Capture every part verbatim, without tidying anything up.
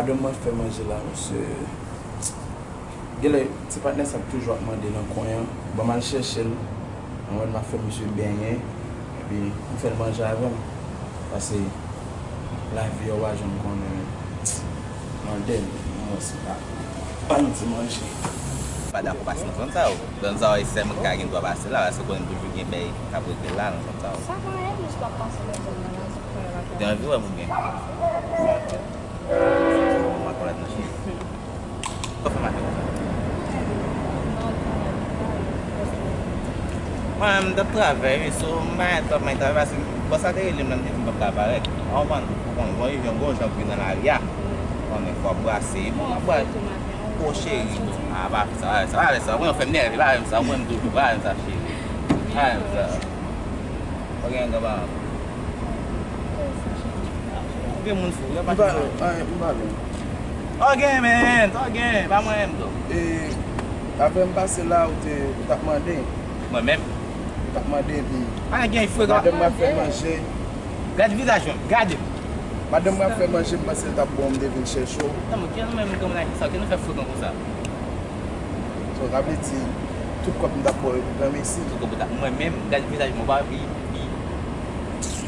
Lè mwen fè manje la, mesye, genlè ti patnè sa ap toujou ap mande nan kwen an, ban m al chèche l. Mwen menm m ap fè misye benyen, epi m fè l manje avè m. Paske lavi a w pa janm konnen. Mande m, mwen se pa, pa yon ti manje. Pa dakò pase nan zòn sa yo. Zòn sa yo, e sèl mwen ki ka gen dwa pase la, paske konnen toujou gen bèy k ap regle la nan zòn sa yo. Sa pa anyen plis k ap pase nan zòn nan la, se frè la. Ou te anvi wè m oubyen? Mwen pa konn nan cheri. Ou fè maten konsa? Mwen, m t ap travay, wi, so, m pa gen tan, m pa gen tan, paske bòs la te rele m la, m te di m p ap ka parèt. Ou konprann? Ou konnen, bon, yon gwo jan pou nan lari a. Ou konnen, fò ap brase, bon, ap brase. O cheri, bon, a, pa fè sa, pa fè sa, pa fè sa. Ou fè m nève, pa fè m sa, ou konn m toujou, pa fè m sa, cheri. Pa fè m sa. Pa gen anyen, pa. Gen moun fou, yo pa. M pa, m pa lwen. Ok, man, ok, pa mwen menm tou. E, apre m pase la, ou te, ou t ap mande. Mwen menm? Ou t ap mande, epi pa gen frekan. Madanm mwen ap fè manje. Gade vizaj mwen, gade. Madanm mwen ap fè manje, m panse l t ap bon, m te vin chèche w. Tann mwen, ki nou menm, kòman sa, ki nou fè frekan konsa? So, sa vle di, tout kòb m t ap ba w yo pou granmesi. Tout kòb ou t ap, mwen menm, gade vizaj mwen, pa pi, pi.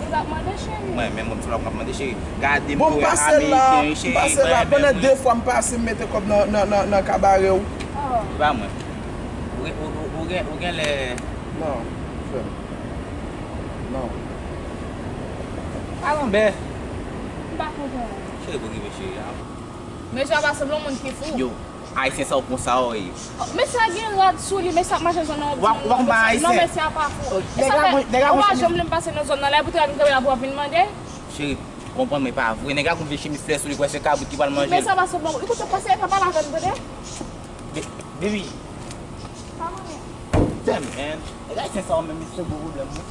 Ou t ap mande, cheri? Mwen menm, mwen, m ap mande, cheri. Gade m. Bon, m pase la, m pase la, pandan de fwa m pase, m mete kòb nan, nan, nan, nan kabare w. Oh. Se pa mwen. Ou gen, ou, ou, ou gen, ou gen lè. Non, frè m. Non. Alanbè. M pa konprann. Cheri, pou rive, cheri, a. Mesye a pa sanble yon moun ki fou. Yo, Ayisyen sa yo konsa yo ye. Mesye a gen rad sou li, mesye ap mache zòn nan. Ou pa, ou pa konn pa Ayisyen. Non, mesye a pa fou. Nèg la, nèg la, ou pa janm lè m pase nan zòn nan la, epi tout moun kanpe la pou w ap vin mande. Cheri, konprann mwen pa vre. Nèg la konn vye chemiz flè sou li, kwè se kabrit ki pral manje l. Mesye a pa sanble yon moun. Ekoute, pase, pa pale avè m, tande? Baby. Pa mande. Damn, man. Nèg Ayisyen sa yo menm, se gwo pwoblèm, wi.